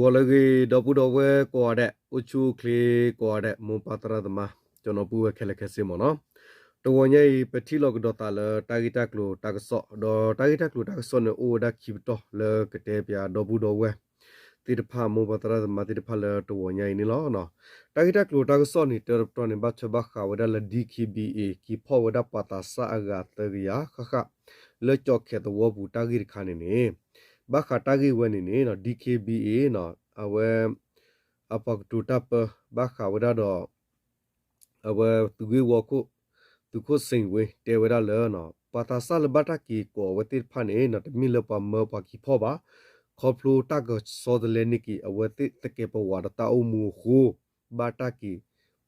ဂီၤလၢအဂ့ၤ ဒီပုၢ်ဒီဝဲၢ်ကိးဂၤဒဲး, အိၣ်ဆူၣ်အိၣ်ချ့ကိးဂၤဒဲး, မိၢ်ပၢ်သရၣ်သမါ, ကၠီၤနီၤပုၢ်ဝဲၢ်ခဲလၢာ်ခဲဆ့မ့ၢ်နီၤ. တဂီၤညါအံၤ ပထံၣ်လိာ်ကဒီးသးလၢတၢ်ဂ့ၢ်တၢ်ကျိၤတၢ်ကစီၣ်, ဒီးတၢ်ဂ့ၢ်တၢ်ကျိၤတၢ်ကစီၣ်န့ၣ် အိၣ်ဝဲဒၣ်ခံပတီၢ်လၢကတဲပၠးဒီပုၢ်ဒီဝဲၢ်သ့ၣ်တဖၣ်, မိၢ်ပၢ်သရၣ်သမါသ့ၣ်တဖၣ်လၢတဂီၤညါအံၤန့ၣ်လီၤ. တၢ်ဂ့ၢ်တၢ်ကျိၤတၢ်ကစီၣ်န့ၣ် တၢတပတီၢ်န့ၣ် ဘၣ်ထွဲဘၣ်ဃးဝဲဒၣ်လၢ DKBA က့ၤဖီၣ်ဝဲဒၣ်ပှၤသးစၢ်အဂၤသၢကယၤဃၣ်ဃၣ် လၢကၠီၣ်ခဲၣ်သဝီပူၤတၢ်ဂ့ၢ်တခါန့ၣ်န့ၣ်, ဘၣ်ဃးတၢ်ဂ့ၢ်ဝဲန့ၣ်န့ၣ် DKBA အဝဲ အပှၤကတိၤတၢ်ပၢ ဘၣ်ဃးဝဲဒၣ်ဒီး အဝဲသုးဂ့ၢ်ဝီခိၣ် သုးခိၣ်စ့ၣ်ဝ့ တဲဝဲဒၣ်လၢ ပှၤသးစၢ်လၢဘၣ်တၢ်က့ၤကိးအဝဲသ့ၣ်တဖၣ်န့ၣ် တမ့ၢ်လၢပှၤမၢပှၤက့ၤဖီၣ်ဘၣ်, ခီဖျိတၢ်ကဆီတလဲန့ၢ်က့ၤအဝဲသ့ၣ်သကဲးပဝးဒီးတၢ်အိၣ်မူအဃိ ဘၣ်တၢ်က့ၤ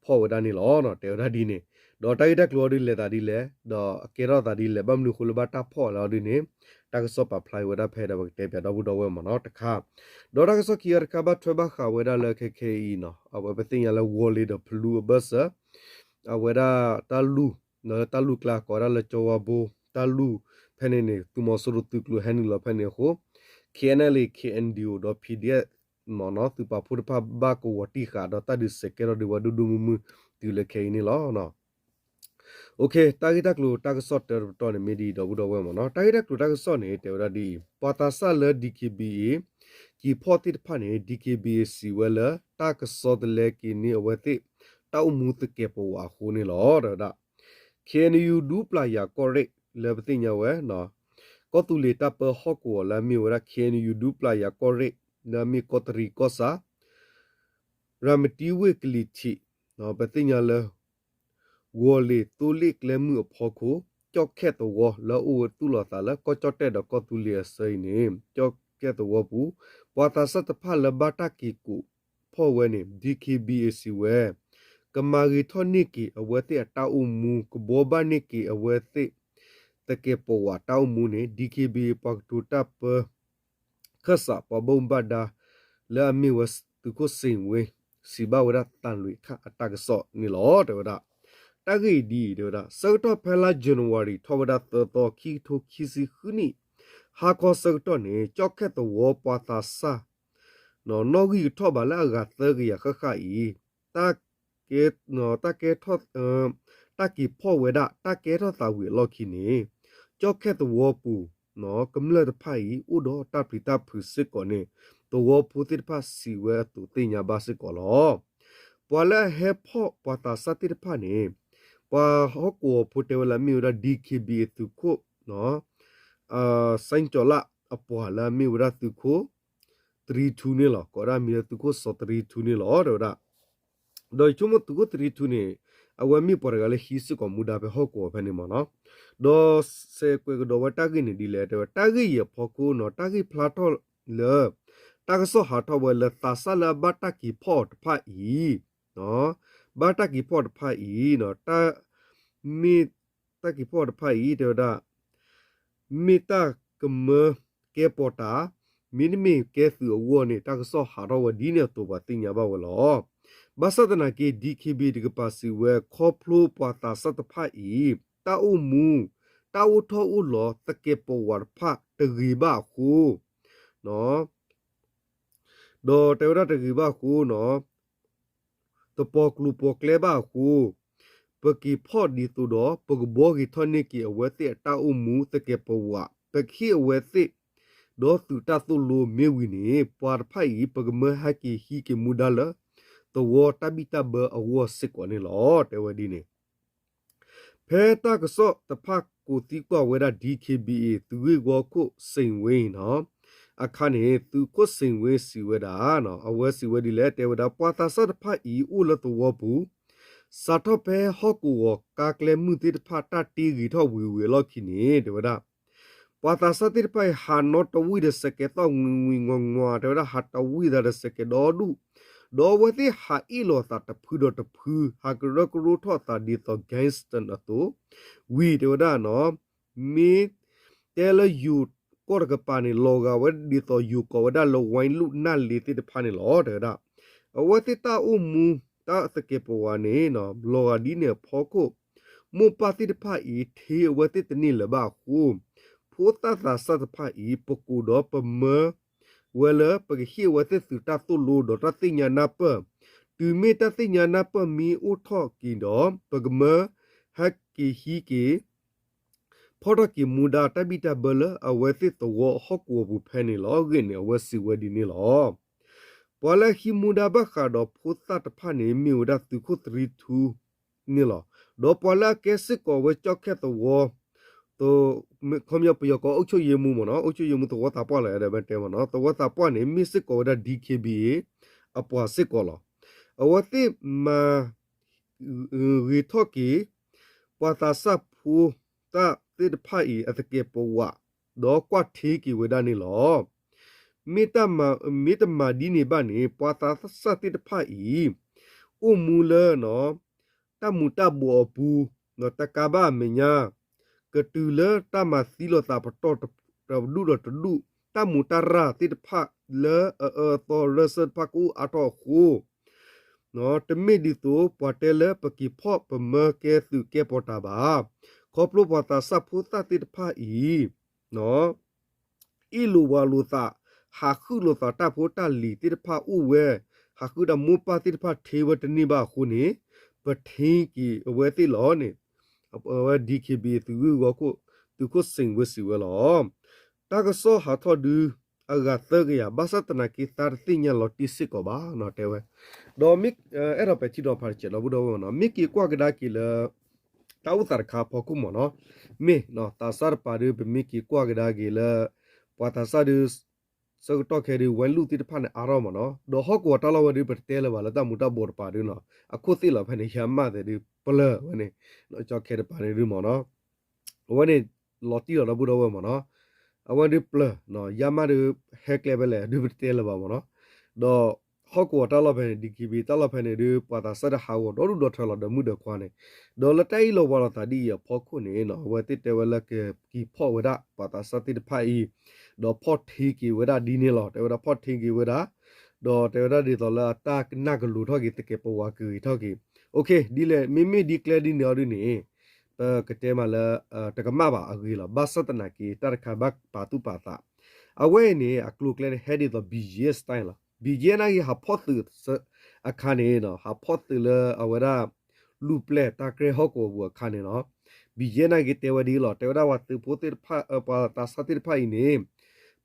ဖီၣ်ဝဲဒၣ်န့ၣ်လီၤ. တဲဝဲဒၣ်ဒ်န့ၣ်, ဒီးတၢ်ဂ့ၢ်တၢ်ကျိၤအီၤဒုးလဲၤသးဒ်လဲၣ်, ဒီးအကဲထီၣ်သးဒ်လဲၣ်, ဘၣ်မနုၤအဃိလၢဘၣ်တၢ်ဖီၣ်လီၤဒ်န့ၣ်, တၢ်ကစီၣ်ပာ်ဖျါဝဲဒၣ်ဖဲဒီးပကတဲပၠးဒီပုၢ်ဒီဝဲၢ်မ့ၢ်နီၤတခါ. ဒီးတၢ်ကစီၣ်ခံဂၤတခါ ဘၣ်ထွဲဘၣ်ဃးဝဲဒၣ်လၢခဲခဲအံၤနီၤ, အဝဲပသ့ၣ်ညါလၢဝီၤလ့ၤဒီးဖလူအဘၢၣ်စၢၤ အဝဲဒၣ်တၢ်လူၢ် လၢတၢ်လူၢ်ကျါကိးဝဲဒၣ်လၢကၠီဝါဘိ တၢ်လူၢ်ဖဲန့ၣ်န့ၣ် သုးမီၤစိရိၤသုးကျိၤဟဲနုာ်လီၤဖဲန့ၣ်အဃိ KNLA KNDO ဒီး PDF မ့ၢ်နီၤ သုးပာ်ဖှိၣ်တဖၣ်ဘၣ်ကဝီၤတံၢ်ဃာ်ဒီးတၢ်ဒုးစဲးကဲထီၣ်ဒံးဝဲဒိၣ်ဒိၣ်မုၢ်မုၢ် တုၤလၢခဲအံၤန့ၣ်လီၤ. တၢ်ဂ့ၢ်တၢ်ကျိၤတၢ်ကစီၣ်တၢတပတီၢ်န့ၣ် မ့ၢ်ဒ်အံၤ ဒီပုၢ်ဒီဝဲၢ်မ့ၢ်နီၤ, တၢ်ဂ့ၢ်တၢ်ကျိၤတၢ်ကစီၣ်န့ၣ် တဲဝဲဒၣ်ဒ်အံၤ, ပှၤသးစၢ်လၢ DKBA က့ၤဖီၣ်သ့ၣ်တဖၣ်န့ၣ် DKBA စံးဝဲလၢ တၢ်ကဆီတလဲက့ၤန့ၢ်အဝဲသ့ၣ် တၢ်အိၣ်မူသကဲးပဝးအဃိန့ၣ်လီၤ တဲဝဲဒၣ်. KNU ဒူပျၢ်ယၤကီၢ်ရ့ၣ် လၢပသ့ၣ်ညါဝဲ ကီၢ်သူလ့ၤတၢ်ပၢဟီၣ်ကဝီၤလၢအမ့ၢ်ဝဲဒၣ် KNU ဒူပျၢ်ယၤကီၢ်ရ့ၣ် လၢအမ့ၢ်ကီးတရံးကီၢ်ဆၣ် ရၤမတံဝ့ၢ်ကလံၤထံး, ပသ့ၣ်ညါလၢ ဝီၤလ့ၤသိလ့ၣ်ကျဲမုၢ်အဖီခိၣ် ကၠီၣ်ခဲၣ်သဝီလၢအအိၣ်ဝဲသူၣ်လီၤသးလၢကီၢ်ကၠီၣ်တဲၣ်ဒီးကီၢ်သူလ့ၤအဆၢအံၤန့ၣ် ကၠီၣ်ခဲၣ်သဝီပူၤ ပှၤသးစၢ်တဖၣ်လၢဘၣ်တၢ်က့ၤကိးဖီၣ်ဝဲန့ၣ် DKBA စံးဝဲ ကမၤဂ့ၤထီၣ်န့ၢ်က့ၤအဝဲသ့ၣ်အတၢ်အိၣ်မူ ကဘှီဘၣ်န့ၢ်က့ၤအဝဲသ့ၣ် သကဲးပဝးတၢ်အိၣ်မူန့ၣ် DKBA ပှၤကတိၤတၢ်ပၢ ခၢၣ်စးပှၤဘၣ်မူဘၣ်ဒါ လၢအမ့ၢ်ဝဲသုးခိၣ်စ့ၣ်ဝ့ စံးဘၣ်ဝဲဒၣ်သးလွံၢ်ခၣ်အတၢ်ကစီၣ်န့ၣ်လီၤ တဲဝဲဒၣ်. တၢ်ဂ့ၢ်အံၤဒ်အံၤ တဲဝဲဒၣ် ဆၢကတီၢ်ဖဲလါ January ထီၣ်ဝဲဒၣ်သၢသီ ခံကထိခံဆံဃုနံၣ် ဟါခီဆၢကတီၢ်န့ၣ် ကၠီၣ်ခဲၣ်သဝီပှၤသးစၢ် နီၣ်ဂံၢ်ကထီၣ်ဘးလၢအဂၤသၢကယၤဃၣ်ဃၣ်အံၤ တၢ်ကဲ တၢ်ကဲထီၣ် တၢ်က့ၤဖီၣ်ဝဲဒၣ် တၢ်ကဲထီၣ်သးဝံၤအလီၢ်ခံန့ၣ် ကၠီၣ်ခဲၣ်သဝီပူၤ ကမျၢၢ်တဖၣ်အံၤ အိၣ်ဒီးတၢ်ပျံၤတၢ်ဖုးစ့ၢ်ကီးန့ၣ် သဝီဖိသ့ၣ်တဖၣ်စံးဝဲအသိးသ့ၣ်ညါဘၣ်စ့ၢ်ကီးလီၤ. ပှၤလၢအဟဲဖီၣ်ပှၤသးစၢ်သ့ၣ်တဖၣ်န့ၣ် ပှၤဟီၣ်ကဝီၤဖိတဲဝဲလၢအမ့ၢ်ဝဲဒၣ် DKBA သုးခိၣ် စဲကၠီၤလၣ်အပှၤလၢအမ့ၢ်ဝဲဒၣ်သုးခိၣ် တရံထူန့ၣ်လီၤ. ကိးဒၣ်မံၤလၢသုးခိၣ်စီၤတရံထူန့ၣ်လီၤ တဲဝဲဒၣ်. ဒီးယဆိကမိၣ်သုးခိၣ်တရံထူန့ၣ် အဝဲမ့ၢ်ပှၤတဂၤလၢဟံးစ့ၢ်ကီးမူဒါဖဲဟီၣ်ကဝီၤဖဲန့ၣ်မ့ၢ်နီၤ. ဒီးစဲးကွဲးကဒီးဝဲတၢ်ဂ့ၢ်န့ၣ်ဒ်လဲၣ် တဲဝဲ တၢ်ဂ့ၢ်အံၤအဖီခိၣ်နီၤ တၢ်ဂ့ၢ်ဖျါထီၣ်လၢ တၢ်ကစီၣ်ဟးထီၣ်ဝဲလၢသးစၢ်လၢအဘၣ်တၢ်က့ၤဖီၣ်အီၤတဖၣ်အံၤ ဘၣ်တၢ်က့ၤဖီၣ်အီၤတဖၣ်အံၤ တၢ် မ့ၢ်တၢ်က့ၤဖီၣ်အီၤတဖၣ်အံၤ တဲဝဲဒၣ် မ့ၢ်တၢ်ကမၢကဲပီၤတၢ် မ့တမ့ၢ်ကဲသုးအဂီၢ်န့ၣ် တၢ်ကစီၣ်ဟးထီၣ်ဝဲဒ်န့ၣ်အသိးပှၤသ့ၣ်ညါဘၣ်ဝဲလီၤ. ဘၣ်ဆၣ်သနာ်က့ DKBA တကပၤစံးဝဲ ခီဖျိပှၤသးစၢ်တဖၣ်အံၤ တၢ်အိၣ်မူ တၢ်အိၣ်ထီၣ်အိၣ်လီၤသကဲးပဝးတဖၣ်တဂ့ၤဘၣ်အဃိ ဒီးတဲဝဲဒၣ်တဂ့ၤဘၣ်အဃိနီၤ တပီၤကျိၤပီၤကျဲဘၣ်အဃိ ပက့ၤဖီၣ်ဒ်သိးဒီး ပကဘှီဂ့ၤထီၣ်န့ၢ်က့ၤအဝဲသ့ၣ်အတၢ်အိၣ်မူသကဲးပဝး ပကဟ့ၣ်အဝဲသ့ၣ် ဒီးသုးတၢ်သိၣ်လိမ့ၢ်ဝံၤန့ၣ် ပှၤတဖၣ်အံၤ ပကမၢဟဲက့ၤဟံးက့ၤမူဒါလၢ သဝီတၢ်ဘံၣ်တၢ်ဘၢအဂီၢ်စ့ၢ်ကီးန့ၣ်လီၤ တဲဝဲဒ်န့ၣ်. ဖဲတၢ်ကစီၣ်တဖၣ်ကိးသံကွၢ်ဝဲဒၣ် DKBA သုးဂ့ၢ်ဝီခိၣ်စ့ၣ်ဝ့နီၤ အခါန့ၣ် သုးခိၣ်စ့ၣ်ဝ့စံးဝဲဒၣ် အဝဲစံးဝဲဒ်လဲၣ် တဲဝဲဒၣ် ပှၤသးစၢ်တဖၣ်အံၤအိၣ်လၢသဝီပူၤ စးထီၣ်ဖဲဟီၣ်ကဝီၤကါကျဲမုၢ်သ့ၣ်တဖၣ် တၢ်တ့ဂ့ၤထီၣ်ဝံၤဝံၤအလီၢ်ခံန့ၣ် တဲဝဲဒၣ် ပှၤသးစၢ်သ့ၣ်တဖၣ်အံၤ ဟးနီတဝံၣ်ဒီးစဲးကဲးသီၣ်ဝံၤဝံၤငီၤငီၤ တဲဝဲဒၣ် ဟးတဝံၣ်သးဒီးစဲးကဲးဒီဒူၣ် ဒီးအဝဲသ့ၣ်ဟးအ့ၣ်လိာ်သးတဖုဒီးတဖု ဟးကရၢကရိထီၣ်သးဒ်သိး gangster အသိး ဝံၤတဲဝဲဒၣ်နီၤ မ့ၢ်တဲလၢယိၤကီၢ်တကပၤန့ၣ် လီၤဂာ်ဝဲဒ်သိးယိၤကိးဝဲဒၣ်လၢ ဝဲလူၣ်နၢ်လ့သ့ၣ်တဖၣ်န့ၣ်လီၤ တဲဝဲဒၣ်. အဝဲသ့ၣ်တၢ်အိၣ်မူ တၢ်သကဲးပဝးန့ၣ် လီၤဂာ်ဒ်န့ၣ်အဖီခိၣ် မိၢ်ပၢ်သ့ၣ်တဖၣ်အံၤ ထံၣ်အဝဲသ့ၣ်တန့ၢ်လၢၤဘၣ်အဃိ ဖိသၣ်သးစၢ်တဖၣ်အံၤ ပကိးဒီးပမၢ ဝဲလၢပကဟ့ၣ်အဝဲသ့ၣ်သုးတၢ်သိၣ်လိဒီးတၢ်သ့ၣ်ညါနၢ်ပၢၢ်, တုၤမ့ၢ်တၢ်သ့ၣ်ညါနၢ်ပၢၢ်မ့ၢ်အိၣ်ထီၣ်က့ၤဒီး ပကမၢဟဲက့ၤဟံးက့ၤ ဖီၣ်ထီၣ်က့ၤမူဒါတၢ်ဘံၣ်တၢ်ဘၢလၢအဝဲသ့ၣ်သဝီဟီၣ်ကဝီၤပူၤဖဲန့ၣ်လီၤအဂ့ၢ်န့ၣ် အဝဲစံးဝဲဒ်န့ၣ်လီၤ. ပှၤလၢအဟံးမူဒါဘၣ်ဃးဒီးဖိသၣ်တဖၣ်န့ၣ် မ့ၢ်ဝဲဒၣ်သုးခိၣ်သရံထူန့ၣ်လီၤ. ဒီးပှၤလၢအကဲစ့ၢ်ကီးဝဲကၠီၣ်ခဲသဝီ ခီပညီပယီၤကိးအုပ်ချုပ်ရေးမှူးမ့ၢ်နီၤ, အုပ်ချုပ်ရေးမှူးသဝီသးပှၢ်လီၤ အဲၣ်ဒိးတဲမ့ၢ်တဲမ့ၢ်နီၤ, သဝီသးပှၢ်န့ၣ် မ့ၢ်စ့ၢ်ကီးဝဲဒၣ် DKBA အပှၤစ့ၢ်ကီးလီၤ. အဝဲသ့ၣ်မၤ ဂ့ၤထီၣ်က့ၤ ပှၤသးစၢ်ဖိသၣ်သ့ၣ်တဖၣ်အံၤ အသကဲးပဝး ဒီးကွၢ်ထံက့ၤဝဲဒၣ်န့ၣ်လီၤ. မ့ၢ်တမၤဒ်န့ၣ်ဘၣ်န့ၣ် ပှၤသးစၢ်သ့ၣ်တဖၣ်အံၤ အိၣ်မူလၢ တၢ်မူၤတၢ်ဘှီးအပူၤ ဒီးတကးဘၣ်အမဲာ်ညါ ကတုၤလၢတၢ်မၤသံလိာ်သးပတီၢ်တဒူၣ်ဒီးတဒူၣ် တၢ်မူးတၢ်ရၢ်သ့ၣ်တဖၣ်လၢအအၢအသီရၢစၢၢ်တဖၣ်ကအိၣ်အါထီၣ်အဃိ တမ့ၢ်ဒ်သိးပှၤတဲလၢပက့ၤဖီၣ်ပမၢကဲသုးကဲပီၤတၢ်ဘၣ်. ခီဖျိပှၤသးစၢ်ဖိသၣ်သ့ၣ်တဖၣ်အံၤ အ့ၣ်လိာ်ဝးလိာ်သး ဟးဃုလိာ်သးတၢ်ဖိတၢ်လံၤသ့ၣ်တဖၣ်အိၣ်ဝဲ, ဟးဃုတၢ်မိၢ်ပၢ်သ့ၣ်တဖၣ်ထ့ဝဲတန့ၢ်ဘၣ်အဃိန့ၣ် ပထံက့ၤအဝဲသ့ၣ်လီၤန့ၣ် အဝဲ DKBA သုးဂုၢ်ဂီၢ်ခိၣ် သုးခိၣ်စ့ၣ်ဝဲစံးဝဲလီၤ. တၢ်ကစီၣ်ဟးထီၣ်ဒု အဂၤသၢကယၤ ဘၣ်ဆၣ်သနာ်က့သးတသ့ၣ်ညါလီၤတံၢ်စ့ၢ်ကီးဘၣ်နီၤ တဲဝဲ. ဒီးမ့ၢ်အဲၣ်ဒိးပဲာ်ထံနီၤဖးတစဲးဒီပုၢ်ဒီဝဲၢ်မ့ၢ်နီၤ မ့ၢ်က့ၤကွၢ်ကဒါက့ၤလၢ တၢ်အိၣ်သးတခါအဖီခိၣ်မ့ၢ်နီၤ မ့ၢ်သးစၢ်တပၤဒု ပမ့ၢ်က့ၤကွၢ်ကဒါက့ၤလၢ ပှၤသးစၢ်ဒု ဆၢကတီၢ်ခဲအံၤဒု ဝဲလူၢ်သ့ၣ်တဖၣ်န့ၣ်အါထီၣ်မ့ၢ်နီၤ ဒီးဟီၣ်ကဝီၤတၢ်လီၢ်ဝဲဒု ပတတဲလၢၤဘၣ်လၢတၢ်မူၤတၢ်ဘှီးတပၤဒုနီၤ အခိၣ်သ့ၣ်လီၤဖဲန့ၣ် ယၤမးသဲးဒု ပျၢၤဝဲန့ၣ် ကၠီခဲတပၤန့ၣ်ဒုမ့ၢ်နီၤ အဝဲန့ၣ် လီၤတံၢ်လီၤဒီပုၢ်ဒီဝဲၢ်မ့ၢ်နီၤ အဝဲဒုပျၢၤ ယၤမးဒု ဟဲကျဲဖဲလဲၣ်ဒု ပတတဲလၢၤဘၣ်မ့ၢ်နီၤ ဒီးဟီၣ်ကဝီၤတၢ်လီၢ်ဖဲန့ၣ် DKBA တၢ်လီၢ်ဖဲန့ၣ်ဒု ပှၤသးစၢ်တဟးဂီၤဒီဒူၣ်ဒီထၢလီၤဒီးမုၣ်ဒီးခွါန့ၣ် ဒီးလၢတၢ်အ့ၣ်လိာ်ဝးလိာ်သးဒ်အံၤအဖီခိၣ်န့ၣ်နီၤ အဝဲသ့ၣ်တဲဝဲလၢကက့ၤဖီၣ်ဝဲဒၣ်ပှၤသးစၢ်သ့ၣ်တဖၣ်အံၤ ဒီးဖီၣ်ထ့က့ၤဝဲဒၣ်ဒ်န့ၣ်လီၤ တဲဝဲဒၣ်ဖီၣ်ထ့က့ၤဝဲဒၣ် ဒီးတဲဝဲဒၣ်ဒ်သိးလၢအတၢ်ကနၣ်ကလိၤထီၣ်က့ၤ သကဲးပဝးကဂ့ၤထီၣ်က့ၤ ဒ်လဲၣ် မ့မ့ၢ်ဒ်ကျဲဒ်န့ၣ်အီၤဒုန့ၣ် ပကတဲမးလၢ တကမၣ်ဘၣ်အဂ့ၤလီၤ ဘၣ်ဆၣ်သနာ်က့ တၢ်တခါဘၣ်ပာ်သူၣ်ပာ်သး အဝဲအံၤန့ၣ် အကျိၤအကျဲန့ၣ် ဟဲဒ်သိး BGF style လီၤ BGF နာ်က့ ဟးဖီၣ်သုးအခါန့ၣ် ဟးဖီၣ်သုးလၢအဝဲဒၣ် လူၢ်ပျဲၢ်တၢ်ကြဲဟီၣ်ကဝီၤပူၤအခါန့ၣ်နီၤ BGF နာ်က့တဲဝဲဒ်လီၤ တဲဝဲဒၣ်ပှၤသုးဖိသ့ၣ်တဖၣ် ပှၤသးစၢ်သ့ၣ်တဖၣ်အံၤန့ၣ်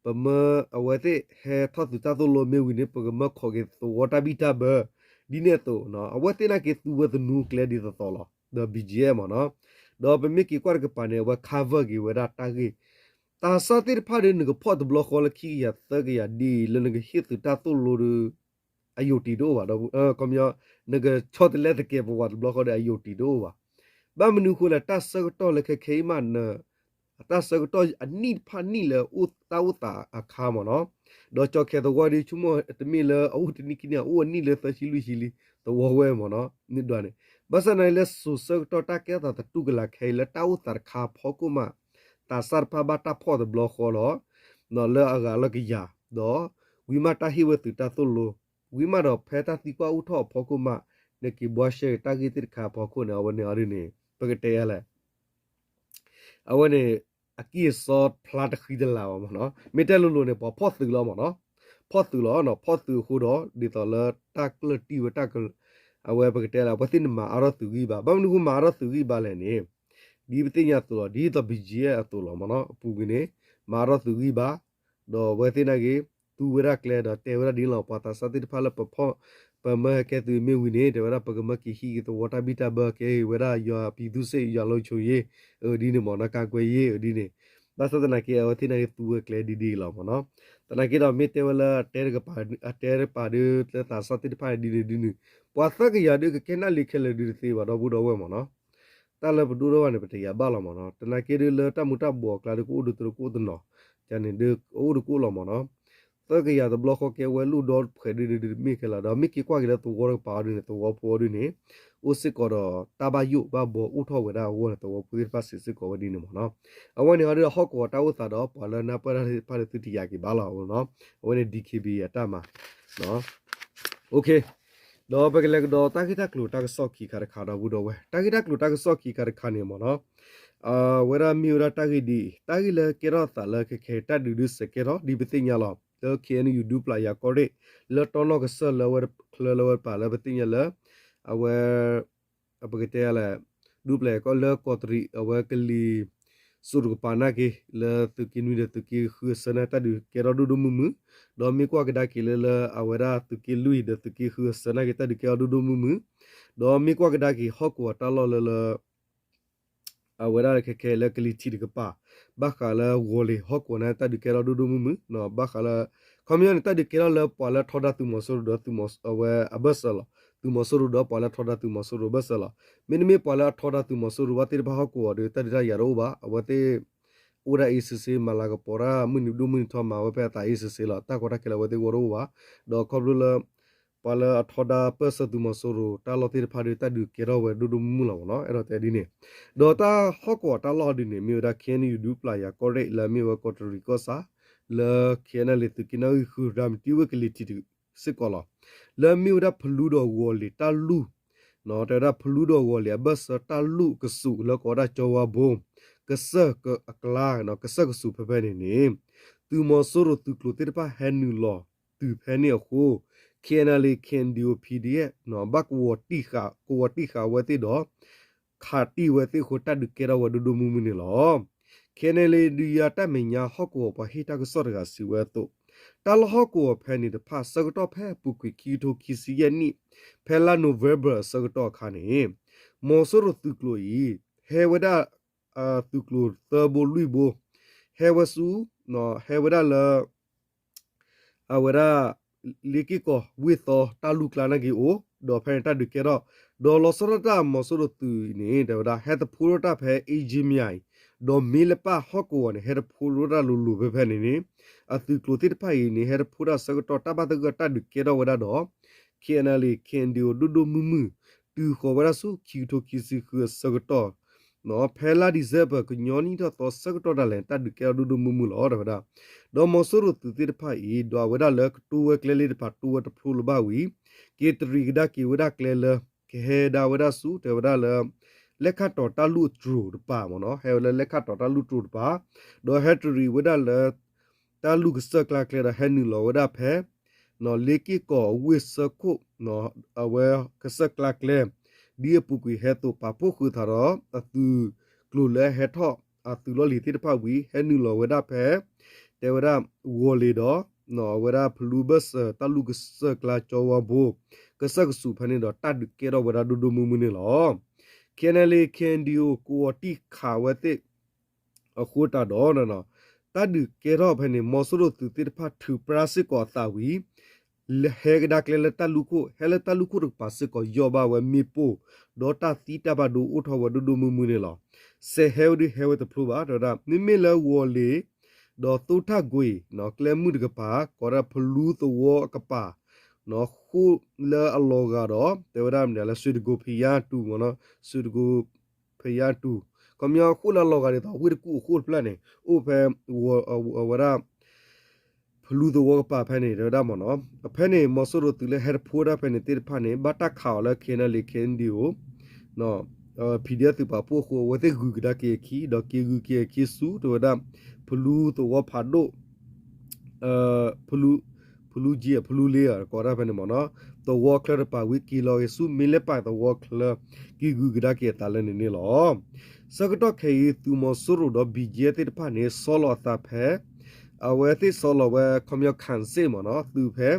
ပမၢအဝဲသ့ၣ်ဟဲထီၣ်သုးတၢ်သိၣ်လိမ့ၢ်ဝံၤန့ၣ် ပကမၢခိးက့ၤသဝီတၢ်ဘံၣ်တၢ်ဘၢ ဒ်န့ၣ်အသိး အဝဲသ့ၣ်နာ်က့သူဝဲသနူကျဲဒ်သိးသိးလီၤ ဒီး BGF မ့ၢ်နီၤ ဒီးပမ့ၢ်က့ၤကွၢ်တကပၤန့ၣ် အဝဲ cover က့ၤဝဲဒၣ်တၢ်ဂ့ၢ် သးစၢ်သ့ၣ်တဖၣ်ဒီးနကဖီၣ်တဘျီဃီလၢခံကယၤသၢကယၤဒ်အံၤ လၢနကဟ့ၣ်သုးတၢ်သိၣ်လိဒီး အယိာ်တံာ်တအိၣ်ဘၣ် ခီပညီ နကဆီတလဲသကဲးပဝးတဘျီဃီဒီးအယိာ်တံာ်တအိၣ်ဘၣ် ဘၣ်မနုၤအဃိလဲၣ် တၢ်ဆၢကတီၢ်လၢခဲခဲအံၤမး တၢ်ဆၢကတီၢ်အနံၣ်တဖၣ်နံၣ်လၢတၢ်အိၣ်သးအခါမ့ၢ်နီၤ ဒီးကၠီခဲသဝီဒီး ဆိကမိၣ်တမ့ၢ်လၢအအိၣ်တနံၣ်ခံနံၣ် အအိၣ်အနံၣ်လၢသၢဆံလွံၢ်ဆံလံသဝီဝဲမ့ၢ်နီၤ န့ၣ်ဒွးန့ၣ် ဘၣ်ဆၣ်သနာ်က့လၢစိၤဆၢကတီၢ်တၢ်ကဲထီၣ်သးတတူၢ်ကလာ်ခဲအံၤလၢတၢ်အိၣ်သးတခါအဖီခိၣ်မး သးစၢ်တဖၣ်ဘၣ်တၢ်ဖီၣ်တဘျီဃီလီၤ လၢအဂၤလၢကယၤ ဒီးဝံၤမးတၢ်ဟ့ၣ်ဝဲသုးတၢ်သိၣ်လိ ဝံၤမးဒီးဖဲတၢ်သံကွၢ်အိၣ်ထီၣ်အဖီခိၣ်မး နက့ၤဘှါရှဲက့ၤတၢ်ဂ့ၢ်သ့ၣ်တခါအဖီခိၣ်န့ၣ် အဝဲန့ၣ်အီၤဒ်န့ၣ် ပကတဲယၤလဲၣ် အဝဲန့ၣ် အကံၢ်အစီဖျါတဃံတလၤဘၣ်မ့ၢ်နီၤ မ့ၢ်တဲလိၤလိၤန့ၣ် ပှၤဖီၣ်သုးလီၤမ့ၢ်နီၤ ဖီၣ်သုးလီၤ ဖီၣ်သုးအဃိဒီး ဒ်သိးလၢတၢ်ကျၢၢ်တံၢ်ဝဲတၢ်က အဝဲပကတဲလၢ အဝဲသ့ၣ်န့ၣ်မၤအါထီၣ်သုးဂံၢ်ဘါ ဘၣ်မနုၤဃိမၤအါထီၣ်သုးဂံၢ်ဘါလဲၣ်န့ၣ် ဒ်ပသ့ၣ်ညါအသိးလီၤ ဒ်သိး BGF အသိးလီၤမ့ၢ်နီၤ အပူၤကွံာ်န့ၣ် မၤအါထီၣ်သုးဂံၢ်ဘါ ဒီးအဝဲသ့ၣ်နာ်က့ သူဝဲဒၣ်ကျဲဒီးတဲဝဲဒၣ်ဒ်လီၤ ပှၤသးစၢ်သ့ၣ်တဖၣ်လၢပဖီၣ် ပမၢဟဲကဲသုးမ့ၢ်ဝံၤန့ၣ် တဲဝဲဒၣ် ပကမၢက့ၤဟံးက့ၤသဝီတၢ်ဘံၣ်တၢ်ဘၢကဲဝဲဒၣ် ယွၤပံၤသူစ့ၣ် ယွၤလီၤဆိယ့ အဒ်န့ၣ်မ့ၢ်နီၤ ကါကွဲယ့ အဒ်န့ၣ် ဘၣ်ဆၣ်သနာ်က့ အဝဲသ့ၣ်နာ်က့သူဝဲကျဲဒ်ဒ်လီၤမ့ၢ်နီၤ သနာ်က့ဒီးမ့ၢ်တဲဝဲလၢ အတဲတပၤဒု လၢသးစၢ်သ့ၣ်တဖၣ်ဒ်န့ၣ်ဒ်န့ၣ် ပှၤသၢကယၤဒုကကဲနၣ်လံခဲလၢာ်ဒုတသ့ဘၣ်ဒီပုၢ်ဒီဝဲၢ်မ့ၢ်နီၤ တၢ်လၢပဒိၣ်ထီၣ်ဘၣ်န့ၣ် ပတယာ်ဘၣ်လီၤမ့ၢ်နီၤ သနာ်က့ဒုလၢတၢ်မူၤတၢ်ဘှီးအကျါဒုကအိၣ်ဒုတရူးကအိၣ်တနီၤ ကန့ၣ်ဒုကအိၣ်ဒုကအိၣ်လီၤမ့ၢ်နီၤ သၢကယၤတဘျီဃီကဲဝဲလူၢ်ဒီဖှဲးဒုဒုဒုမ့ၢ်ခဲလၢာ်ဒီး မ့ၢ်က့ၤကွၢ်က့ၤလၢသဝီတကပၤအီၤဒုန့ၣ် သဝီဖိအီၤဒုန့ၣ် အိၣ်စ့ၢ်ကီးဒီးတၢ်ဘၣ်ယိၣ်ဘၣ်ဘှီအိၣ်ထီၣ်ဝဲဒၣ်အဂီၢ်န့ၣ် သဝီဖိသ့ၣ်တဖၣ်စံးစ့ၢ်ကီးဝဲဒ်န့ၣ်မ့ၢ်နီၤ အဝဲန့ၣ်အီၤဒုဒီးဟီၣ်ကဝီၤတၢ်အိၣ်သးဒီး ပှၤလၢနၢ်ပၢၢ်တၢ်သ့ၣ်တဖၣ်ဒုသုတယာ်က့ၤဘၣ်လီၤမ့ၢ်နီၤ အဝဲန့ၣ် DKBA အတၢ်မၤ ဒီးပကလဲၤကဒီးတၢ်ဂ့ၢ်တၢ်ကျိၤတၢ်ကစီၣ်ခံခါတခါဒီပုၢ်ဒီဝဲၢ် တၢ်ဂ့ၢ်တၢ်ကျိၤတၢ်ကစီၣ်ခံခါတခါန့ၣ်မ့ၢ်နီၤ အဝဲဒၣ်မ့ၢ်ဝဲဒၣ်တၢ်ဂ့ၢ်ဒ်အံၤ တၢ်ဂ့ၢ်လၢကဲထီၣ်သးလၢခဲခဲတၢ်ဒုးဒုးစဲးကဲထီၣ်ဒ်ပသ့ၣ်ညါလီၤ လၢ ခ့ၣ်အဲၣ်ယူၣ် ဒူပျၢ်ယၤကီၢ်ရ့ၣ် လၢတီနီၢ်ကစၢၢ်လၢဝဲချၢလၢဝဲတပၤလၢပသ့ၣ်ညါလၢ အဝဲ ပကတဲလဲၣ် ဒူပျၢ်ယၤကီၢ်လၢကီးတရံး အဝဲကလံၤစိးတကပၤနာ်က့ လၢသုးက့နွံဒီးသုးက့ဃုအဆၢန့ၣ် တၢ်ဒုးကဲထီၣ်ဒိၣ်ဒိၣ်မုၢ်မုၢ်, ဒီးမ့ၢ်ကွၢ်ကဒါက့ၤလၢလၢအဝဲဒၣ်သုးက့လွံၢ်ဒီးသုးက့ဃုအဆၢနာ်က့ တၢ်ဒုးကဲထီၣ်ဒိၣ်ဒိၣ်မုၢ်မုၢ်, ဒီးမ့ၢ်ကွၢ်ကဒါက့ၤဟီၣ်ကဝီၤတၢ်လီၢ်လၢလၢ အဝဲဒၣ်ခဲခဲလၢကလံၤထံးတကပၤ ဘၣ်ဃးလၢဂီၤလ့ၤဟီၣ်ကဝီၤန့ၣ် တၢ်ဒုးကဲထီၣ်ဒိၣ်ဒိၣ်မုၢ်မုၢ်, ဘၣ်ဃးလၢ ခီပညီန့ၣ် တၢ်ဒုးကဲထီၣ်လၢပှၤလၢထီဒါသုးမီၤစိရိၤဒီးသုးမီၤ အဝဲအဘၢၣ်စၢၤလီၤ. သုးမီၤစိရိၤဒီးပှၤလၢထီဒါသုးမီၤစိရိၤအဘၢၣ်စၢၤလီၤ. မ့တမ့ၢ်ပှၤလၢအထီဒါသုးမီၤစိရိၤဘၣ်သ့ၣ်တဖၣ်ဟီၣ်ကဝီၤဒီး တၢ်ဒုးတၢ်ယၤတအိၣ်ဘၣ်. အဝဲသ့ၣ် အိၣ်ဒၣ်အ့ၣ်စ့စ့ မၤလၤကပီၤတၢ် မုၢ်နံၤဒိၣ်မုၢ်နံၤထီ မၤဝဲဖဲအသးအ့ၣ်စ့စ့လီၤ. တၢ်ကီတၢ်ခဲလၢအဝဲသ့ၣ်ဂီၢ်တအိၣ်ဘၣ်. ဒီးခီဖျိလၢ ပှၤလၢအထီဒါပၢၢ်ဆၢသုးမီၤစိရိၤ တၢ်လီၢ်သ့ၣ်တဖၣ်ဒီး တၢ်ဒုးကဲထီၣ်ဝဲဒိၣ်ဒိၣ်မုၢ်မုၢ်လီၤမ့ၢ်နီၤ. အဲၣ်ဒိးတဲဒ်န့ၣ်, ဒီးတၢ်ဟီၣ်ကဝီၤတၢ်လီၢ်ဒ်န့ၣ် မ့ၢ်ဝဲဒၣ် ခ့ၣ်အဲၣ်ယူၣ် ဒူပျၢ်ယၤကီၢ်ရ့ၣ် လၢအမ့ၢ်ဝဲကီးတရံးကီၢ်ဆၣ် လၢ ခ့ၣ်အဲၣ်ယူၣ် သုးက့နီၣ်ဂံၢ်ဃု ရၤမတံဝ့ၢ်ကလံၤထံးစ့ၢ်ကီးလီၤ. လၢအမ့ၢ်ဝဲဒၣ်ဖလူဒီးဂီၤလ့ၤတၢ်လူၢ် တဲဝဲဒၣ်ဖလူဒီးဂီၤလ့ၤအဘၢၣ်စၢၤတၢ်လူၢ်ကစူး လၢကိးဝဲဒၣ်ကၠီဝါဘိ ကစၢၢ်အကျါ ကစၢၢ်ကစူးဖဲဖဲန့ၣ်န့ၣ် သုးမီၤစိရိၤသုးကျိၤသ့ၣ်တဖၣ်ဟဲနုာ်လီၤတုၤဖဲန့ၣ်အဃိ ခ့ၣ်အဲၣ်ယူၣ် ခ့ၣ်အဲၣ်ယူၣ် ပီၣ်ဒီအ့ၣ်ဖ် ဘၣ်ကဝီၤတံၢ်ဃာ် ကဝီၤတံၢ်ဃာ်ဝဲသ့ၣ်ဒီး ခးတံၢ်ဝဲသ့ၣ်အဃိ တၢ်ဒုးကဲထီၣ်ဝဲဒိၣ်ဒိၣ်မုၢ်မုၢ်န့ၣ်လီၤ. ခ့ၣ်အဲၣ်ယူၣ် ဒုးယၤတၢ်မဲာ်ညါဟီၣ်ကဝီၤပှၤဟ့ၣ်တၢ်ကစီၣ်တဂၤစံးဝဲအသိး, တၢ်လီၢ်ဟီၣ်ကဝီၤဖဲန့ၣ်တဖၣ် ဆၢကတီၢ်ဖဲအပူၤကွံာ်ခံကထိခံဆံယဲၢ်နံၣ် ဖဲလါနိၣ်ဝ့ဘၢၣ်အဆၢကတီၢ်အခါန့ၣ် မီၤစိရိၤသုးကျိၤအံၤ ဟဲဝဲဒၣ် သုးကျိၤသၢဘိလွံၢ်ဘိ ဟဲဝဲဆူ ဟဲဝဲဒၣ်လၢ အဝဲဒၣ် လ့က့ၢ်ကီးဝ့ၢ်သီတၢ်လူၢ်ကျါနာ်က့အိၣ် ဒီးဖဲန့ၣ်တၢ်ဒုးကဲထီၣ် ဒီးလီၤဆီဒၣ်တၢ်မီၤစိရိၤသုးအံၤန့ၣ် တဲဝဲဒၣ် ဟဲတဖိးထီၣ်တၢ်ဖဲအ့ၣ်ကၠ့မယၤအံၤ ဒီးမ့ၢ်လၢပၢ်ဟီၣ်ကဝီၤန့ၣ် ဟဲတဖိးထီၣ်တၢ်လိၤလိၤဖဲဖဲန့ၣ်န့ၣ် အသုးကျိၤသ့ၣ်တဖၣ်အံၤန့ၣ် ဟဲတဖိးတၢ်ဆၢကတီၢ်တၢ်ဘၣ်သဂၢၢ်တၢ်ဒုးကဲထီၣ်ဝဲဒၣ်ဒီး ခ့ၣ်အဲၣ်ယူၣ် ခ့ၣ်အဲၣ်ယူၣ် ဒိၣ်ဒိၣ်မုၢ်မုၢ် တုၤဃီၤဝဲဒၣ်ဆူခံကထိခံဆံဃုအဆၢကတီၢ် ဖဲလါဒံၣ်စ့ဘၢၣ် ကညီနံၣ်ထီၣ်သီဆၢကတီၢ်ဒၣ်လဲာ် တၢ်ဒုးကဲထီၣ်ဒိၣ်ဒိၣ်မုၢ်မုၢ်လီၤ တဲဝဲဒၣ်. ဒီးမီၤစိရိၤသုးသ့ၣ်တဖၣ်အံၤ ဒီးအဝဲဒၣ်လၢကတိဝဲကျဲလၢတဖၣ်တိဝဲတဖျိလၢၤဘၣ်ဝံၤ က့ၤတရံးကဒါက့ၤဝဲဒၣ်ကျဲလၢ ကဟဲဒၣ်ဝဲဒၣ်ဆူ တဲဝဲဒၣ်လၢ လဲၣ်ခၣ်တီၤတၢ်လူၢ်အတြိၤတပၤမ့ၢ်နီၤ ဟဲဝဲလၢလဲၣ်ခၣ်တီၤတၢ်လူၢ်တြိၤတပၤ ဒီးဟဲတရံးဝဲဒၣ်လၢ တၢ်လူၢ်ကစၢၢ်ကျါကျဲဒီးဟဲနုာ်လီၤဝဲဒၣ်ဖဲ လ့က့ၢ်ကီးဝ့ၢ်ဆၢခိၣ် အဝဲကစၢၢ်ကျါကျဲ ဒ်အပူၤကွံာ်ဟဲသိးပာ်ဖှိၣ်ဃုာ်သးဒီး အသုးကျိၤလၢအဟဲထီၣ်အသုးလီၢ်လံၤသ့ၣ်တဖၣ်ဝံၤ ဟဲနုာ်လီၤဝဲဒၣ်ဖဲ တဲဝဲဒၣ် ဂီၤလ့ၤဒီး အဝဲဒၣ်ဖလူဘၢၣ်စၢၤတၢ်လူၢ်ကစၢၢ်ကျါကၠီဝါဘိ ကစၢၢ်ကစူးဖဲန့ၣ်ဒီး တၢ်ဒုးကဲထီၣ်ဝဲဒၣ်ဒိၣ်ဒိၣ်မုၢ်မုၢ်န့ၣ်လီၤ. ခ့ၣ်အဲၣ်ယူၣ် ခ့ၣ်အဲၣ်ယူၣ် ကဝီၤတံၢ်ဃာ်ဝဲသ့ၣ် အဃိသတးဒီး တၢ်ဒုးကဲထီၣ်ဖဲန့ၣ် မီၤစိရိၤသုးသ့ၣ်တဖၣ်ထုးပြၢစ့ၢ်ကီးအသးဝံၤ ဟဲကဒါကျဲလၢတၢ်လူၢ်ခိၣ် ဟဲလၢတၢ်လူၢ်ခိၣ်တကပၤစ့ၢ်ကီး ယီၢ်ဘၣ်ဝဲမ့ၣ်ပိၢ် ဒီးတၢ်သံတၢ်ဘၣ်ဒိအိၣ်ထီၣ်ဝဲဒိၣ်ဒိၣ်မုၢ်မုၢ်န့ၣ်လီၤ. စဲးဟဲဝဲဒုးဟဲဝဲတဖျိဘၣ် တဲဝဲဒၣ် မ့မ့ၢ်လၢဂီၤလ့ၤ ဒီးသိထၣ်ကွံာ် ကျဲမုၢ်တကပၤ ကိးဒၣ်ဖလူသဝီအကပၤ ဃိၣ်လၢအလီၤဂာ်ဒီး တဲဝဲဒၣ်မနုၤလၢ စွ့ၤတကိၤဖယါတူၢ်မ့ၢ်နီၤ စွ့ၤတကိၤဖယါတူၢ် ခီပညီဃိၣ်လၢအလီၤဂာ်ဒ်သိး ဝ့ၢ်တကူၣ်အဃိၣ်တဖျၢၣ်န့ၣ် အိၣ်ဖဲ အဝဲဒၣ် ဖလူသဝီကပၤဖဲန့ၣ် တဲဝဲဒၣ်မ့ၢ်နီၤ ဖဲန့ၣ် မီၤစိရိၤသုးလၢဟဲတဖိးတၢ်ဖဲန့ၣ်သ့ၣ်တဖၣ်န့ၣ် ဘၣ်တၢ်ခးအီၤလၢ ခ့ၣ်အဲၣ်ယူၣ် ခ့ၣ်အဲၣ်ယူၣ် ပီၣ်ဒီအ့ၣ်သုးပာ်ဖှိၣ်အဃိ အဝဲသ့ၣ်ဂုၤကဒါက့ၤအခံ ဒီးက့ၤဂုၤက့ၤအခံဆူ တဲဝဲဒၣ် ဖလူသဝီဖးဒိၣ် ဖလူ ဖလူကၠ့ ဖလူလ့ ကိးဒၣ်ဖဲန့ၣ်မ့ၢ်နီၤ သဝီချၢတပၤဝံၤက့ၤလီၤက့ၤဆူ မ့ၣ်လဲၣ်ပၢ်သဝီချၢ က့ၤဂုၤကဒါက့ၤအသးလၢန့ၣ်န့ၣ်လီၤ. ဆၢကတီၢ်ခဲအံၤ သုးမီၤစိရိၤဒီး ဘံၣ်ကၠ့သ့ၣ်တဖၣ်န့ၣ် ဆီလီၤအသးဖဲ အဝဲသ့ၣ်ဆီလီၤဝဲခီပညီ ခၣ်စ့ၣ်မ့ၢ်နီၤ သုးဖဲ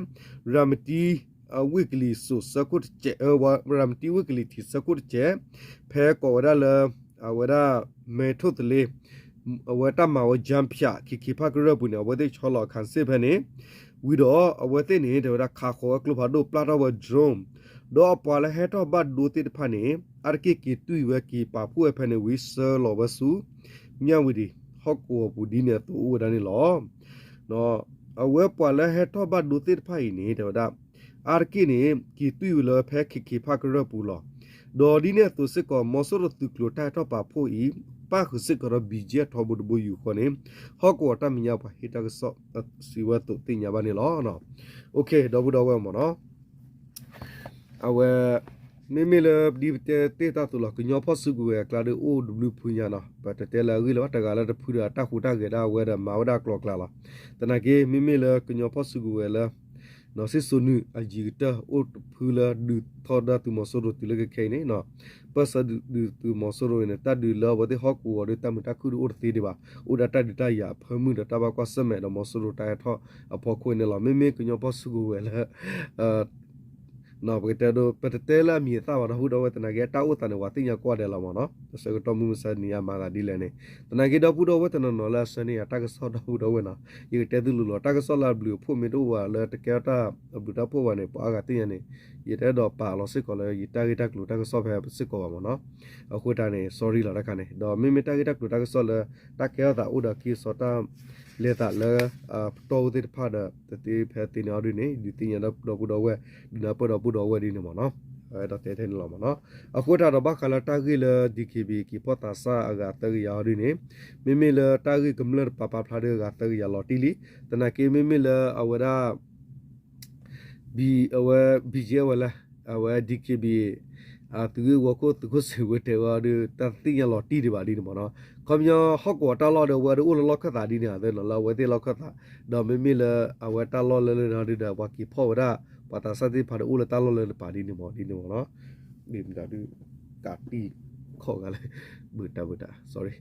ရၤမတံ ဝ့ၢ်ကလံၤစိးဆၢခိၣ်တစဲး ရၤမတံဝ့ၢ်ကလံၤထံးဆၢခိၣ်တစဲး ဖဲကိးဝဲဒၣ်လၢ အဝဲဒၣ် မဲထိၣ်သလ့ အဝဲတၢ်မၤဝဲ ကၠၢဖၠး ခ့ခ့ဖးကရၢၢ်ပူၤန့ၣ် အဝဲသ့ၣ်ဆီလီၤခၣ်စ့ၣ်ဖဲန့ၣ် ဝံၤဒီးအဝဲသ့ၣ်န့ၣ် တဲဝဲဒၣ်ခးဃီၤဝဲကျိဖးဒိၣ် ပျၢ်ထီၣ်ဝဲ drone ဒီးအပှၤလၢဟဲထီၣ်ဘၣ်ဒိသ့ၣ်တဖၣ်န့ၣ် အါတက့ၢ်က့ၤတွံၢ်ဝဲက့ၤပာ်ဖှိၣ်ဝဲဖဲန့ၣ်ဝံၤ ဆှၢလီၤဝဲဆူ မၠၣ်ဝတံၣ် ဟီၣ်ကဝီၤပူၤဒ်န့ၣ်အသိးအိၣ်ဝဲဒၣ်န့ၣ်လီၤ. အဝဲပှၤလၢဟဲထီၣ်ဘၣ်ဒိသ့ၣ်တဖၣ်အံၤန့ၣ် တဲဝဲဒၣ် အါတက့ၢ်န့ၣ် က့ၤတွံၢ်ဝဲလၢဖဲခ့ခ့ဖးကရၢၢ်ပူၤလီၤ. ဒီးဒ်န့ၣ်အသိးစ့ၢ်ကီး မီၤစိရိၤသုးကျိၤတၢ်ဟဲထီၣ်ပာ်ဖှိၣ်အံၤ ပၣ်ဃုာ်စ့ၢ်ကီးဒီး ဘံၣ်ကၠ့ထီဘိတဘိယူၢ်ဃီန့ၣ် ဟီၣ်ကဝီၤတၢ်မဲာ်ညါပှၤဟ့ၣ်တၢ်ကစီၣ်စံးဝဲအသိးသ့ၣ်ညါဘၣ်န့ၣ်လီၤ. ဒီပုၢ်ဒီဝဲၢ်မ့ၢ်နီၤ အဝဲ ဒ် မ့မ့ၢ်လၢဒ်ပတဲတ့ၢ်တၢ်သိးလီၤ ကညီဖီၣ်စုကဝဲၤအကျါဒီးအိၣ်တဘျုးဖုညါနီၤ ပတတဲလၢအဂ့ၢ်လၢၤဘၣ် တဂၤလၢတဖုဒီးအတၢ်ဟူးတၢ်ဂဲၤဒၣ်ဝဲဒီးမၤဝဲဒၣ်ကျိၤကျါလီၤ. သနာ်က့ မ့မ့ၢ်လၢကညီဖီၣ်စုကဝဲၤလၢ စ့ၣ်စိၤနုာ်အယံၤကတၢၢ်အိၣ်တဖုလၢဒုးထီဒါသုးမီၤစိရိၤတုၤလၢခဲခဲအံၤန့ၣ် ပၢၢ်ဆၢဒုးသုးမီၤစိရိၤအံၤန့ၣ် တၢ်ဒုးလၢအဝဲသ့ၣ်ဟီၣ်ကဝီၤဒီး တၢ်မုာ်တၢ်ခုၣ်ဒုးအိၣ်တသ့ဒံးဘၣ်. အိၣ်ဒၣ်တၢ်ဒုးတၢ်ယၤအဖၢမုၢ်ဒီးတၢ်ဘၣ်ကွၢ်ဆၢၣ်မဲာ်ဒီးမီၤစိရိၤတၢ်ဟဲထီၣ်အဖီခိၣ်န့ၣ်လီၤ. မ့မ့ၢ်ကညီဖီၣ်စုကဝဲၤလၢ ပကတဲဒိ ပတတဲလၢအမံၤအသၣ်ဘၣ် ဒီပုၢ်ဒီဝဲၢ် သနာ်က့အတၢ်အိၣ်သးန့ၣ် ပှၤသ့ၣ်ညါကိးဂၤဒဲးလီၤမ့ၢ်နီၤ အဆၢကတီၢ်မုၢ်မဆါနံၤအမၤသးဒ်လဲၣ်န့ၣ် သနာ်က့ဒီပုၢ်ဒီဝဲၢ်တနီၤနီၤလၢအဆၢန့ၢ်ယၤတၢ်ကစီၣ်ဒီပုၢ်ဒီဝဲၢ်နီၤ ယကတဲသုလိၤလီၤ တၢ်ကစီၣ်လၢအဘျုးအဖှိၣ်မ့ၢ်တအိၣ်ဘၣ်လၢတကဲထီၣ်တၢ်အဘျုးတၢ်ဖှိၣ်ဘၣ်န့ၣ် ပှၤအါဂၤသ့ၣ်ညါန့ၣ် ယတအဲၣ်ဒိးပာ်လီၤစ့ၢ်ကီးလၢယတၢ်ဂ့ၢ်တၢ်ကျိၤတၢ်ကစီၣ်ဖဲစ့ၢ်ကီးဘၣ်မ့ၢ်နီၤ အဃိတၢ်န့ၣ် sorry လီၤတခါန့ၣ် ဒီးမ့မ့ၢ်တၢ်ဂ့ၢ်တၢ်ကျိၤတၢ်ကစီၣ်လၢ တၢ်ကဲထီၣ်သးအိၣ်ဒီးက့စီတၢ် လဲၤသးလၢ ပတီၢ်အိၣ်သ့ၣ်တဖၣ်ဒီး တသ့ဖဲသ့န့ၣ်အီၤဒ်န့ၣ် ဒုးသ့ၣ်ညါဒီပုၢ်ဒီဝဲၢ် ဒုးနၢ်ပၢၢ်ဒီပုၢ်ဒီဝဲၢ်ဒ်န့ၣ်မ့ၢ်နီၤ အဲၣ်ဒိးတဲထဲန့ၣ်လီၤမ့ၢ်နီၤ အဃိတၢ်ဒီးဘၣ်ဃးလၢတၢ်ဂ့ၢ်လၢ DKBA က့ၤဖီၣ်သးစၢ်အဂၤသၢကယၤအီၤဒ်န့ၣ် မ့မ့ၢ်လၢတၢ်ဂ့ၢ်ကမျၢၢ်တပာ်ဖျါဒီးအဂၤသၢကယၤလီၤတံၢ်လံ သနာ်က့မ့မ့ၢ်လၢအဝဲဒၣ် ဘံအဝဲ ဘံကဲဝဲလၢ အဝဲ DKBA သုးဂ့ၢ်ဝီခိၣ်သုးခိၣ်စံးဝဲတဲဝဲဒီး တၢ်သ့ၣ်ညါလီၤတံၢ်ဒံးဘၣ်ဒ်န့ၣ်မ့ၢ်နီၤ ခီပညီဟီၣ်ကဝီၤတၢ်လီၢ်ဒီးအဝဲဒီးအိၣ်လၢလီၢ်ခၢၣ်သးဒ်န့ၣ် အသးနီၤလၢအဝဲသ့ၣ်လီၢ်ခၢၣ်သး ဒီးမ့မ့ၢ်လၢအဝဲတၢ်လီၢ်လၢလၢနီၤဒုးဒီး ပှၤက့ၤဖီၣ်ဝဲဒၣ် ပှၤသးစၢ်သ့ၣ်တဖၣ်ဒီးအိၣ်လၢတၢ်လီၢ်လၢတပၤဒ်န့ၣ်မ့ၢ် ဒ်န့ၣ်မ့ၢ်နီၤ မ့ၢ်မတၤဒုး ကးတံၢ်ခီၣ်ဂၤလၢ ဘုးတၢ်ဘုးတၢ် sorry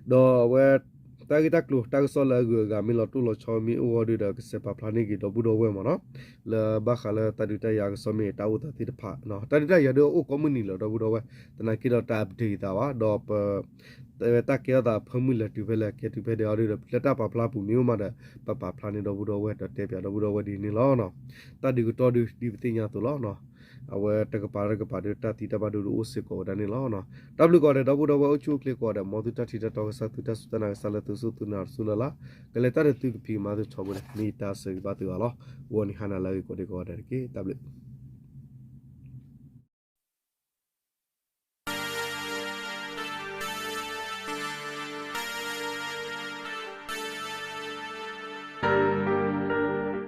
ဒီးအဝဲ တၢ်ဂ့ၢ်တၢ်ကျိၤတၢ်ကစီၣ်လၢအဂုၤအဂၤမ့ၢ်လီၤတိၢ်လီၤဆီမ့ၢ်အိၣ်အီၤဒုးဒီး ကစဲးပာ်ဖျါန့ၢ်က့ၤဒီပုၢ်ဒီဝဲၢ်မ့ၢ်နီၤ လၢဘၣ်ဃးလၢတၢ်ဒုးတၢ်ယၤကစီၣ်မ့ၢ်တၢ်အိၣ်သးသ့ၣ်တဖၣ် တၢ်ဒုးတၢ်ယၤဒုးအိၣ်ကိးမုၢ်နံၤလီၤဒီပုၢ်ဒီဝဲၢ် သနာ်က့ဒီးတၢ် update သးဘၣ် ဒီးပ တၢ်ကဲထီၣ်သးအဖၢမုၢ်လၢတုၤဖဲလဲၣ် ကဲတုၤဖဲဒဲးအီၤဒုးဒီး လၢတၢ်ပာ်ဖျါပူၤမ့ၢ်အိၣ်မးဒီး ပပာ်ဖျါန့ၢ်ဒီပုၢ်ဒီဝဲၢ်ဒီးတဲပၠးဒီပုၢ်ဒီဝဲၢ်ဒ်န့ၣ်လီၤ. တၢ်ဒုးကတီၢ်ဒုး ဒ်ပသ့ၣ်ညါအသိးလီၤ. အဝဲတကပၤတကပၤဒီး တၢ်သံတၢ်ဘၣ်ဒိဒုးအိၣ်စ့ၢ်ကီးဝဲဒၣ်န့ၣ်လီၤ. တၢ်ဘျုးကိးဂၤဒဲး ဒီပုၢ်ဒီဝဲၢ်အိၣ်ဆူၣ်အိၣ်ချ့ကိးဂၤဒဲး မ်သုတၢ်ထံၣ်တၢ်တီကစၢ် သုတၢ်စူၢ်တၢ်နာ်ကစၢ်လၢသုစူၢ်သုနာ်တစူၢ်လၢ်လၢ် ကလဲၤတၢ်ဒီးသုကဖံးကမၤသုထီဘိန့ၣ် မ့ၢ်ယတၢ်ဆၢဂ့ၤဘၣ်သုဂၤလီၤ. ဂီၤနံၤဟါနၤလၢအဂ့ၤကိးဒံကိးဂၤဒဲးတက့ၢ်. တၢ်ဘျုး